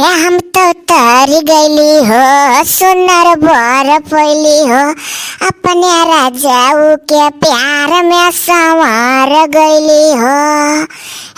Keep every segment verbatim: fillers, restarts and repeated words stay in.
ए, हम तो तर गइली हो, सुनर बर पइली हो, अपने राजाऊ के प्यार में संवार गइली हो।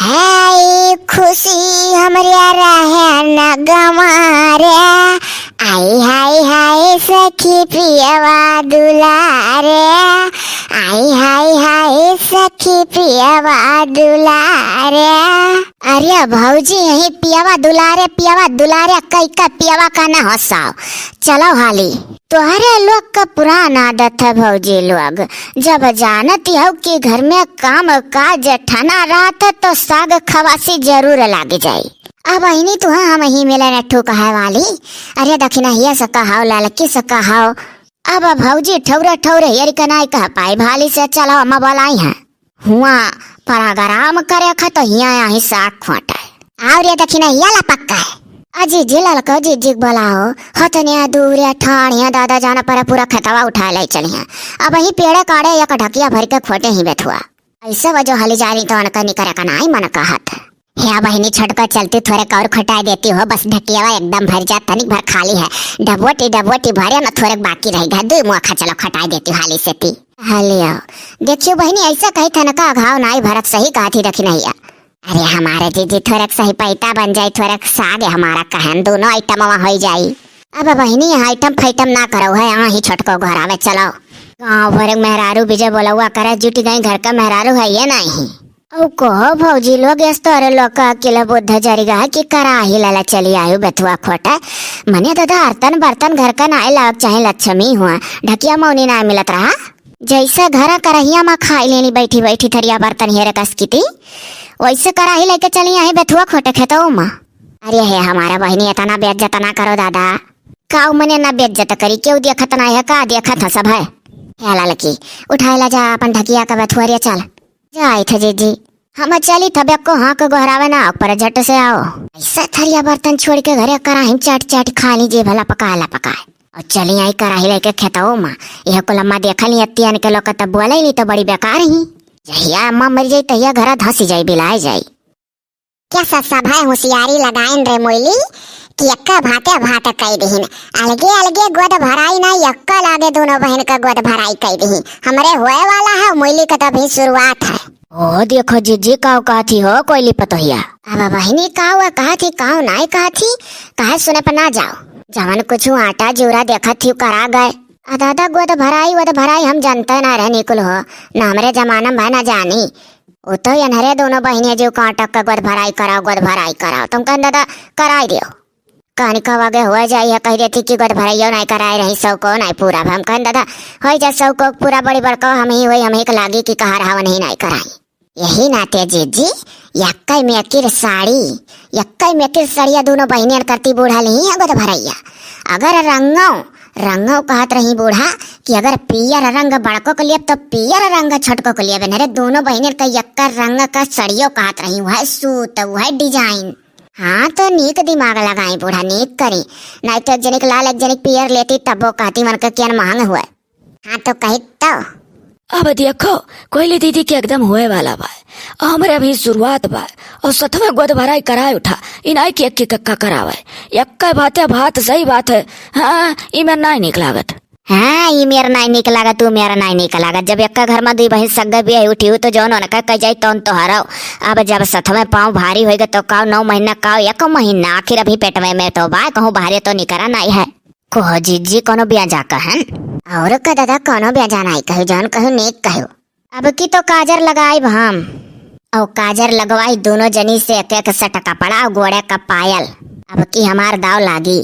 है ई खुशी हमरे रहे न गंवारे, आई हाय हाय सखी पियवा दुलारे, आई हाय हाय सखी पियवा दुलारे। अरे भौजी, यही पियवा दुलारे, पियवा दुलारे, कई का पियवा का ना हंसाओ। चलो हाली। तोहरे लोग का पुरान आदत है भौजी लोग, जब जानत हो कि घर में काम काज ठना रहत है तो साग खवासी जरूर लाग जाई। अब बहिनी तुहा हम ही मिले नट्ठू कहे वाली। अरे दखिनहिया से कहाओ, ललकी से कहाओ। अब भौजी ठौरे ठौरे हेर के नाई कह पाई भाली से, चलो अम्मा बोलाई हैं। हुआ प्रोग्राम करे ख तो हिया आही साग खोटे। और ये दखिनहिया ला पक्का है। अजी जी ललको जीजी के बोलाओ, हतनिया दूरे ठाणिया दादा जाना पर पूरा खेतवा उठा ले चलिया। अब ही पेड़े काड़े एक ढकिया भर के खोटे ही बेथुआ। ऐसे वजो हली जानी तो अनका निकरे का नाई मन कहत। हे बहिनी, छोटका चलती थोरे और खटाई देती हो, बस ढकियावा एकदम भर जात, तनिक भर खाली है। डबोटी डबोटी भरे न, थोरे बाकी रह गए, दू मुआ खा चलो खटाई देती हाली से ती। हलियो, देखियो बहिनी, ऐसा कही था न का घाव नाई भरत, सही कहा थी दखिनहिया। अरे हमारे जीजी थोरे सही पैता बन जाई, थोरे साग हमारा कहन दोनों आइटम वहाँ हो जाई। अब बहिनी, आइटम फाइटम ना करो है, यहाँ ही छोटको घर आवे चलो। गाँव भर के मेहरारू विजय बोलौआ करे जुट गई, घर का मेहरारू है ये नहीं। औ कहो भौजी लोग, यस तोरे लोग का अकेला बुद्ध जरिगा है कि कराही लाला चली आयु बेथुआ खोटा। मने दादा, अरतन बर्तन घर का नाई लावक चाहे, लक्ष्मी हुआ, ढकिया मौनी नाई मिलत रहा। जैसे घरा करहिया मा खाई लेनी बैठी बैठी थरिया बर्तन हेरे कस की ती, वैसे कराही लेके चली आही बेथुआ खोटे खेतऊ मा। अरे हे हमारा बहिनी, इतना बेइज्जत ना करो दादा। काऊ मने ना बेइज्जत करी, केहू देखत ना है का, देखत है सब है। हे ललकी, उठाए ला जा अपन ढकिया का बेथुआ रे, चल। जाई थे जीजी, हम चली थे बेको हाँ के गोहरावे ना, ऊपर झट से आओ। ऐसा थरिया बर्तन छोड़ के घरे कराही चाट चाट खा ली जे भला पकाए ला पकाए। और चली आई कराही लेके खेतऊ मा। यह कुल अम्मा देखा ली अत्तियन के लोग तब बोले ली तो बड़ी बेकार ही। जहिया अम्मा मर जाई तहिया घरा धसी जाई, बिलाए जाई। क्या सा सब है होशियारी लगाइन रे मोइली कि यक्का भाते भात कई दिहिन। अलगे अलगे गोद भराई ना, यक्का लागे दोनों बहिन का गोद भराई कई दिहिन। हमरे होए वाला है, मोइली का तो अभी शुरुआत है। ओ देखो जीजी, काऊ कहत ही हो कोइली पतोहिया। अब बहिनी काऊ कहत ही, काऊ नाई कहत ही, काहे सुने पर ना जाओ। जवन कुछ आटा जूरा देखत ही करा गए। आ दादा गोद भराई वोद भराई हम जानते ना रहे निकुल हो, ना हमरे जमाना में ना जानी। वो तो एनहरे दोनों बहिनिया जो काटक के गोद भराई कराओ, गोद भराई कराओ। तुम कहन दादा कराई दियो। कहनी कब आगे हो जाई है, कह देती कि गोद भराइयो नाई कराए रही, सौ को नाई पूरा। हम कहन दादा, होई जा सौ को पूरा, बड़ी बड़को हम ही होई, हम ही के लागी कि कहा रहा नहीं नाई कराई। यही नाते जीजी, यक्कै मेकिर साड़ी, यक्कै मेकिर सड़िया दोनों बहिनियन करती बूढ़ा लिही है गोद भरैया। अगर रंगौ, रंगौ कहत रही बूढ़ा कि अगर पियर रंग बड़को के लिए तो पियर रंग छोटको के लिए बने रे, दोनों बहिनियन का यक्का रंग का सड़ियो कहत रही, वह सूत, वह design। हाँ, तो नीक दिमाग लगाई बूढ़ा, नीक करी। नहीं तो एक जनिक लाल, एक जनिक पियर लेती, तब वो कहती मन के कियन महंग हुए। हाँ, तो कही तो। अब देखो, कोयली दीदी के एकदम होए वाला बा। और हमरे अभी शुरुआत बा। और सतवे गोद भराई कराए उठा, इनाई के एक के कक्का करावे। यक्का बात है, बात सही बात है। हाँ, ई मेर नाई नीक लागत। हाँ, ई मेर नाई नीक लागत, ऊ मेर नाई नीक लागत। जब यक्का घर में दुई बहिन सग्गे बियाही उठी हो, तो जौन उनका कह जाई, तौन तोहरो। अब जब सतवे पाँव भारी होइगे, तो काव नौ महीना, काव एक महीना, आखिर अभी पेटवे में तो बा, कहूँ बाहरे तो निकरा नाई है। कहो जीजी, कोनो ब्याजा कहन? और का दादा, कोनो ब्याजा नाई कहू, जौन कहू नीक कहू। अब की तो काजर लगाइब हम। और काजर लगवाई दोनों जनी से एक एक set कपड़ा और गोड़े का पायल। अब की हमार दाव लागी।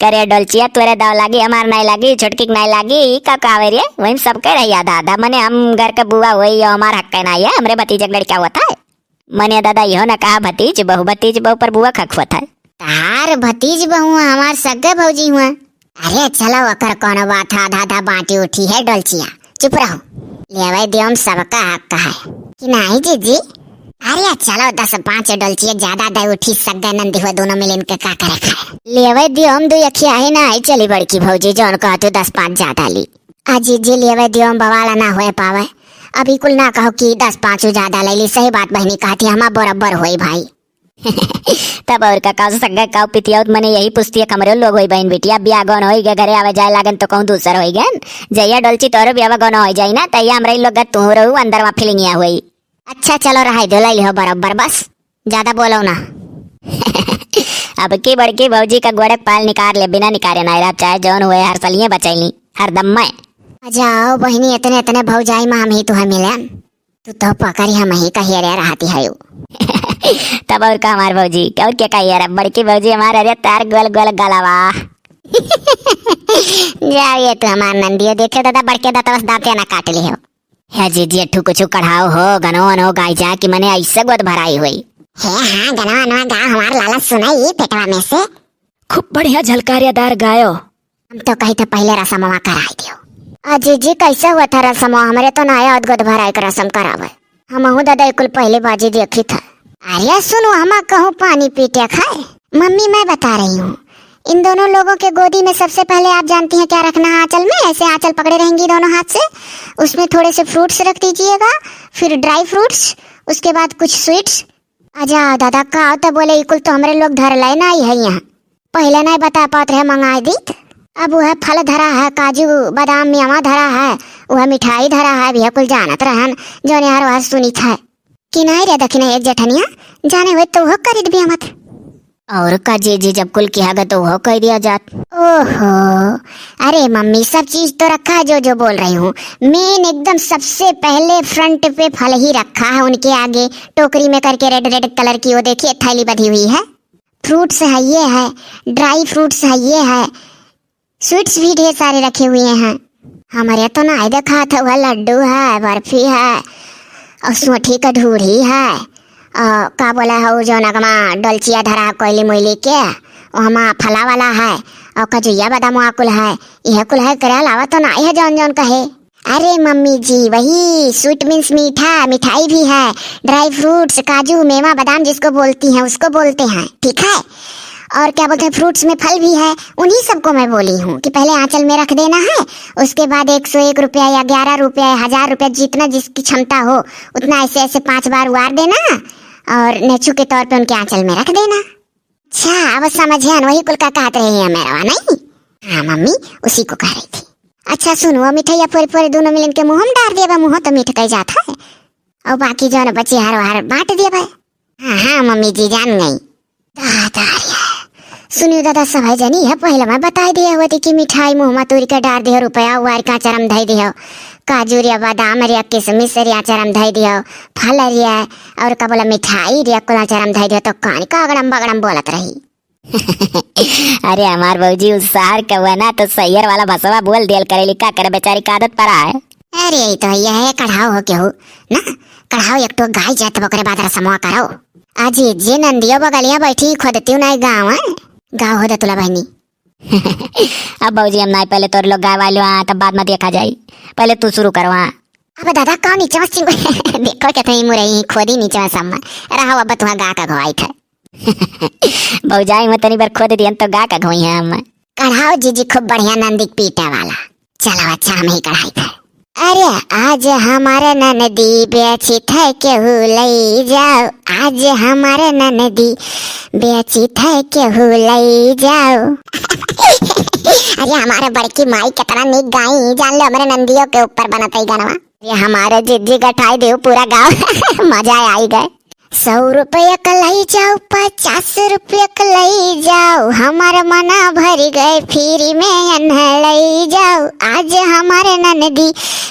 करे डोलचिया, तोरे दाव लागी, हमार नाई लागी, छोटकी के नाई लागी, ई का कावे रे? वही सबके रही आधा आधा, मने हम घर के बुआ होई, यो हमार हक नाई है, हमरे भतीजे के लड़का होता है। मने दादा, इहो न कहा भतीज बहू, भतीज बहू पर बुआ खखुअत है। तार भतीज बहू हमार सगे भौजी हुआ। अरे चलो, ओकर कोनो बात है, आधा आधा बांटी उठी है डोलचिया। चुप रहो, लेवे दियो हम सबका हक है कि नहीं जीजी? अरे चलो, दस पाँच डोलचिया ज्यादा दे उठी, सगे नंदी हुआ दोनों मिलिन के का करे खाए। लेवे दियो हम दो अखिया है ना, आई चली बड़की भौजी, जौन कहते दस पाँच ज्यादा ली। आ जीजी लेवे दियो हम बवाल ना होए पावे। अभी कुल ना कहो कि दस पाँच ज्यादा ले ली, सही बात बहिनी कहती, हमार बराबर होई भाई। तब और का, काऊ संगे काऊ पितियाउत मने यही पुस्तिया हमरो लोग होई बहिन बिटिया, बियाह गौन होई गे, घरे आवे जाए लागन तो कहूँ दूसर होई गन। जइया डोलची तोरो बियाह गौन होई जाई ना, तइया हमरे लोग तू रहू अंदर मा फीलिंगिया होई। अच्छा चलो रहाई दो, लाई लिहो बराबर बस। ज्यादा बोलो ना। अब की बड़की भौजी का गोड़े पाल निकाल ले, बिना निकारे ना रहा, चाहे जौन हुए, हर सलिए बचैली, हर दम में। जाओ बहिनी, इतने इतने भौजाई में हम ही तुहे मिलन। तू तो पकड़ी हम ही कहिए रे रहती है यू। तब और का हमार भौजी, और क्या कहिए रे बड़की भौजी हमार, अरे तार गोल गोल गलवा। जाओ ये तू हमार नंदियो, देखे दादा बड़के दांत बस दांते ना काट ली हो। हे जीजी, अठू कुछ कढ़ाओ हो, गनो अनो गाई जा कि मने ऐसे गोद भराई हुई। हे हाँ, गनो अनो गाओ हमार लाला सुनाई पेटवा में से। खूब बढ़िया झलकारियादार गायो। हम तो कही थे पहले रसमवा कराई दियो। आ जीजी, कैसे हुआ था रसमवा? हमरे तो ना आया गोद भराई के रसम करावे। हमहू दादा कुल पहले बाजी देखी था। अरे सुनो, हमा कहूँ पानी पीटे खाए। मम्मी, मैं बता रही हूँ, इन दोनों लोगों के गोदी में सबसे पहले आप जानती हैं क्या रखना है आंचल में? ऐसे आंचल पकड़े रहेंगी दोनों हाथ से, उसमें थोड़े से फ्रूट्स रख दीजिएगा, फिर ड्राई फ्रूट्स, उसके बाद कुछ स्वीट्स। अच्छा दादा, का तो बोले, ई कुल तो हमरे लोग धरले नाई है यहाँ, पहले नाई बता पावत रहे, मंगाई दीत। अब वह फल धरा है, काजू, बादाम, मेवा धरा है, वह मिठाई धरा है, अब यह कुल जानत रहन, जौन यार वह सुनित है। कि नाई रे दखिना एक जेठनिया, जाने होई तो वो करित भी मत। और का जीजी, जब कुल किहा गए तो वो कह दिया जात। ओहो, अरे मम्मी, सब चीज तो रखा है जो जो बोल रही हूँ। मेन एकदम सबसे पहले फ्रंट पे फल ही रखा है उनके आगे, टोकरी में करके रेड रेड कलर की, वो देखिए थैली बंधी हुई है। फ्रूट्स है ये है, ड्राई फ्रूट्स है ये है, स्वीट्स भी ढेर सारे रखे हुए हैं। हमरे तो नाई देखात है, वह लड्डू है, बर्फी है, और सोठी का ढूढ़ी है, और का बोला है वो जो नगमा डोलचिया धरा है कोयली मोयली के, वो हमा फला वाला है, और कजुया बादाम कुल है, यह कुल है, करे अलावा तो नाई है जौन जौन कहे। अरे मम्मी जी, वही स्वीट मीन्स मीठा, मिठाई भी है, ड्राई फ्रूट्स, काजू, मेवा, बादाम जिसको बोलती हैं, उसको बोलते हैं, ठीक है? और क्या बोलते हैं, फ्रूट्स में फल भी है, उन्हीं सबको मैं बोली हूँ कि पहले आंचल में रख देना है, उसके बाद एक सौ एक रुपया या ग्यारह रुपया या हजार रुपया, जितना जिसकी क्षमता हो, उतना ऐसे ऐसे पांच बार उबार देना और नेचू के तौर पे उनके आंचल में रख देना। अच्छा, अब समझे हन, वही कुल का कहत रही है मेरा, नहीं? हाँ मम्मी, उसी को कह रही थी। अच्छा सुनो, मिठाइया फोरे फोरे दोनों मिलन के मुँह में डार देबा, मुँह तो मीठ कह जात है, और बाकी जौन बची हार वार बांट देबा। हाँ हाँ मम्मी जी, जान गई। दादा रे, सुनियो दादा, सब है जनी है, पहले मैं बताई दिया हुआ थी कि मिठाई मुँह में तोड़ के डार दियो, रुपया वार का चरम धई दियो, काजू रे, बादाम रे, किशमिश रे, चरम धई दियो, फल रे, और का बोला, मिठाई रे, कुला चरम धई दियो, तो कान का अगड़म बगड़म बोलत रही। अरे हमार भौजी उस शहर के हुआ ना, तो शहर वाला भसवा बोल देल करेली, का करे, बेचारी का आदत परा है। अरे यही तो है, यह कढ़ाओ हो केहू ना, कढ़ाओ एक ठो गाय जात, ओकरे बाद रसमवा करो। अजी जे नंदियो बगलिया बैठी, खोदती नाई गाँव है, गाँव हो दतुला बहनी। अब भौजी हम नाई, पहले तोर लोग गाय वाले हाँ, तब बाद में देखा जाई, पहले तू शुरू करो हाँ। अब दादा का नीचे में सिंग-, देखो कितनी मुरई खोदी नीचे में सम्मा, रहो अब तुहाँ गा का घोवाई था। भौजाई में तनी बार खोद दियन तो गा का घोई है हम। कढ़ाओ जीजी, खूब बढ़िया नंदी के पीटे वाला। चलो अच्छा, हम ही कढ़ाई थे। अरे आज हमारे ननदी बेची थे केहू लई जाओ, आज हमारे ननदी बेची थे केहू लई जाओ। अरे हमारे बड़की माई कितना नीक गाई, जान लो हमारे नंदियों के ऊपर बनत है गानवा। अरे हमारे जीजी गठाई देव पूरा गाँव। मजा आई गए। सौ रुपया क लई जाओ, पचास रुपया क लई जाओ, हमार मना भर गए, फ्री में अन्न लई जाओ। आज हमार ननदी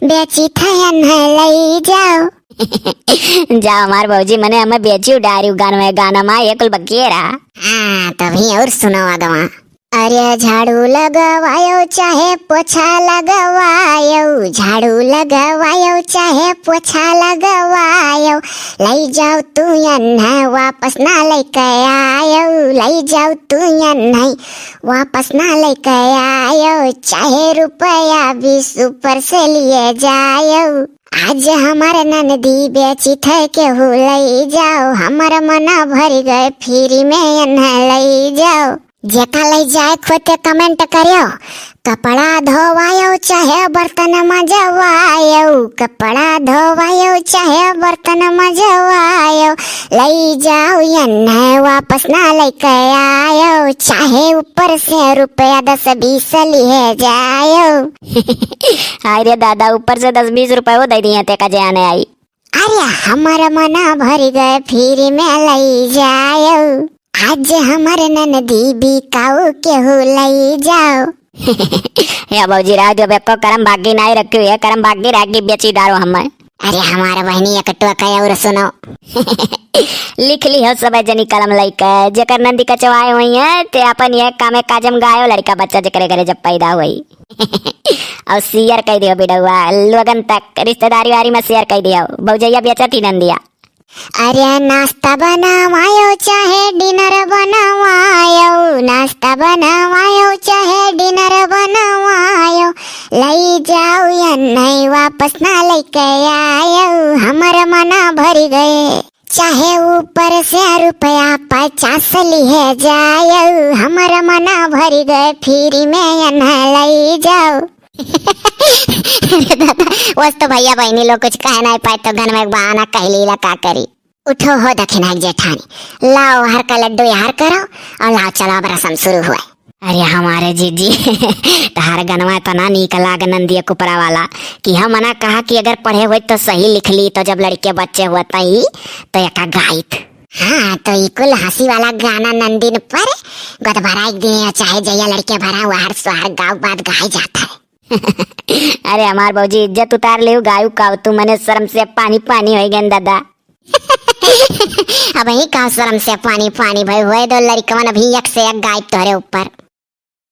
बेची थे अन्न लई जाओ। जा हमार भौजी, मने हमें बेची उडारी गान में, गाना मा ये कुल बकिए रहा। हाँ, तभी और सुनो अगवा। अरे झाड़ू लगवायो चाहे पोछा लगवायो, झाड़ू लगवायो चाहे पोछा लगवायो, लई जाओ तू अन्न वापस ना लेके आयो, लई जाओ तू अन्न वापस ना लेके आयो, चाहे रुपया बीस ऊपर से लिए जायो। आज हमार ननदी बेची थे केहू लई जाओ, हमार मना भर गए, फ्री में अन्न लई जाओ। जेका लई जाए खोते कमेंट करियो, कपड़ा धोवायो चाहे बर्तन मजवायो, कपड़ा धोवायो चाहे बर्तन मजवायो, लई जाओ यन्हे वापस ना लेके आयो, चाहे ऊपर से रुपया दस बीस लिहे जायो। हाय रे दादा, ऊपर से दस बीस रुपया वो दे दिए ते का जे आने आई। अरे हमर मना भरि गए, फिर में लई जाओ। आज हमर ननदी बिकाऊ केहू लई जाओ। हे भौजी, रह दो, एको करम बाकी नाई रखियो, ये करम बाकी रह के बेची डारो हमें। अरे हमार बहिनी, एक टोका और सुनो। लिख ली हो सब जनी कलम लइके, जेकर नंदी कचवाए हुई है, ते अपन ये कामे काजम गायो, लड़का बच्चा जेकरे घरे जब पैदा हुई। और share कई दियो वीडियो लोगन तक, रिश्तेदारी वारी में share कई दियो। भौजैया बेचत ही नंदिया। अरे नाश्ता बनवायो चाहे dinner बनवायो, नाश्ता बनवायो चाहे dinner बनवायो, लई जाओ यन्हे वापस ना लेके आयो, हमर मना भरि गए। चाहे ऊपर से रुपया पचास लिहे जायो, हमर मना भरि गए, free में यन्हे लई जाओ। अरे दादा, वस तो भैया बहिनी लोग कुछ कहे नाई पाए तो गनवा एक बहाना कह लीला, का करी। उठो हो दखिनहा के जेठानी, लाओ हर का लड्डू यार करो और लाओ चलो अब रसम शुरू हुए। अरे हमारे जीजी, तहार गनवा इतना नीक लाग नंदिया कुपरा वाला कि हम मना कहा कि अगर पढ़े होइत तो सही लिख ली, तो जब लड़के बच्चे होतई तो एका गाइत। हाँ, तो ई कुल हँसी वाला गाना नंदिन पर गोद भराई दिए, चाहे जहिया लड़के भरा वहर सोहर गाँव बाद गाए जात है। अरे हमार भौजी, इज्जत उतार लेउ, गायु का तू, मने शर्म से पानी पानी होइ गए दादा। अबहीं का शर्म से पानी पानी भई, होए दो लड़कवन अभी एक से एक गायब तोहरे ऊपर।